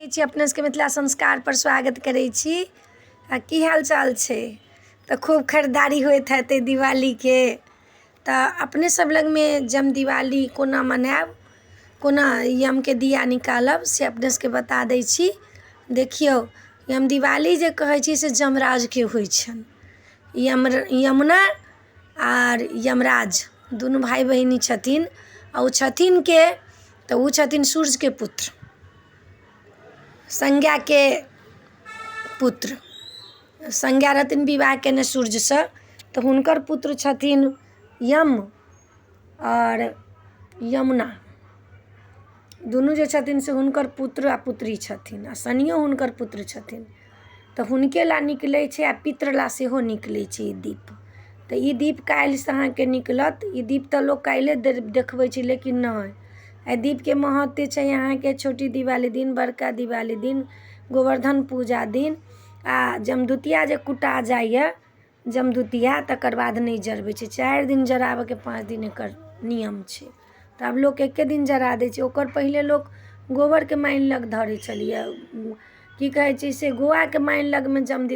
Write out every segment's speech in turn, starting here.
छी अपने सबके मिथिला संस्कार पर स्वागत करै छी। आ की हाल चाल छै? तऽ खूब खरीदारी होइत हेतै दिवालीके। तऽ अपने सब लगमे जम दिवाली कोना मनायब, कोना यमके दिया निकालब, से अपने सबके बता दै छी। देखियौ, यम दिवाली जे कहै छी से यमराजके होइ छनि। यम यमुना आर यमराज दुनू भाय बहिनी छथिन। आ ओ छथिन के? तऽ ओ छथिन सूर्यके पुत्र, संज्ञाके पुत्र। संज्ञा रहथिन विवाह केने सूर्यसँ, तऽ हुनकर पुत्र छथिन यम आओर यमुना। दुनू जे छथिन से हुनकर पुत्र आ पुत्री छथिन, आ शनियो हुनकर पुत्र छथिन। तऽ हुनके ला निकलै छै आ पितृ ला सेहो निकलै छै ई दीप। तऽ ई दीप काल्हिसँ अहाँके निकलत। ई दीप तऽ लोक काल्हिए देखबै छै, लेकिन नहि, एहि दीपके महत्व छै अहाँके छोटी दिवाली दिन, बड़का दिवाली दिन, गोवर्धन पूजा दिन, आ जमदुतिया जे कुटा जाइए जमदुतिया, तकर बाद नहि जरबै छै। 4 दिन जराबऽके, 5 दिन एकर नियम छै। तऽ आब लोक एके दिन जरा दै छै। ओकर पहिले लोक गोबरके मानि लग धरै छलैए, की कहै छै से, गोआके मानि लगमे जम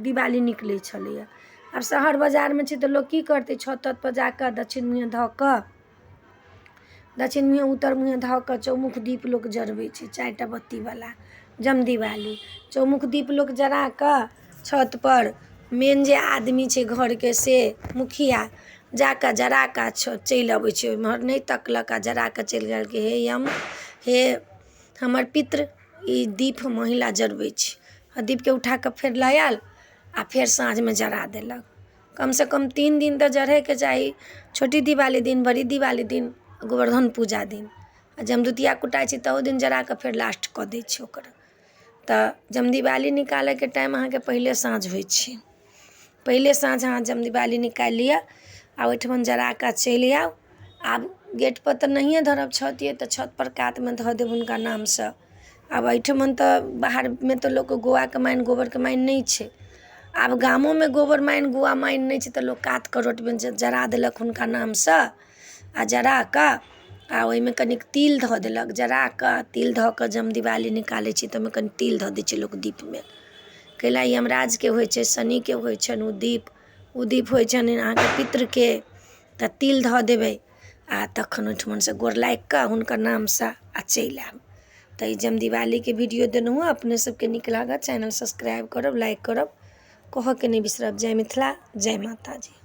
दिवाली निकलै छलैए। आब शहर बाजारमे छै तऽ लोक की करतै? छत तत पर जाकऽ दक्षिण मुँहे धऽ कऽ, दक्षिण मुँहे उत्तर मुँहे धऽ कऽ चौमुख दीप लोक जरबै छै। 4टा बत्तीवला जम दिवाली चौमुख दीप लोक जरा कऽ छतपर, मेन जे आदमी छै घरके से मुखिया जा कऽ जरा कऽ चलि अबै छै। ओम्हर नहि तकलक आ जरा कऽ चलि गेल कि हे यम, हे हमर पितृ, ई दीप हम अहीं ला जरबै छी। आ दीपके उठा कऽ फेर लऽ आयल आ फेर साँझमे जरा देलक। कमसँ कम 3 दिन तऽ जरैके चाही, छोटी दिवाली दिन, बड़ी दिवाली दिन, गोवर्धन पूजा दिन। आ जमदुतिया कुटाइ छै तहू दिन जरा कऽ फेर लास्ट कऽ दै छै ओकर। तऽ जमदिवाली निकालैके टाइम अहाँके पहिले साँझ होइ छै। पहिले साँझ अहाँ जमदिवाली निकालि लिअ आ ओहिठमन जरा कऽ चलि आउ। आब गेटपर तऽ नहिए धरब, छत अइ तऽ छतपर कातमे धऽ देब हुनका नामसँ। आब एहिठमन तऽ बाहरमे तऽ लोक गोआके मानि, गोबरके मानि नहि छै। आब गामोमे गोबर मानि, गोआ मानि नहि छै, तऽ लोक कात करोटमे जरा देलक हुनका नामसँ। आ जरा कऽ आ ओहिमे कनिक तिल धऽ देलक। जरा कऽ तिल धऽ कऽ जमदिवाली निकालै छै, तऽ ओहिमे कनि तिल धऽ दै छै लोक दीपमे। कैला यमराजके होइ छै, शनिके होइ छनि ओ दीप। ओ दीप होइ छनि अहाँके पितृके। तऽ तिल धऽ देबै आ तखन ओहिठमनसँ गोर लागि कऽ हुनकर नामसँ आ चलि आयब। तऽ ई जमदिवालीके वीडियो देलहुँ हँ, अपने सबके नीक लागत। चैनल सब्सक्राइब करब, लाइक करब, कहऽके नहि बिसरब। जय मिथिला, जय माताजी।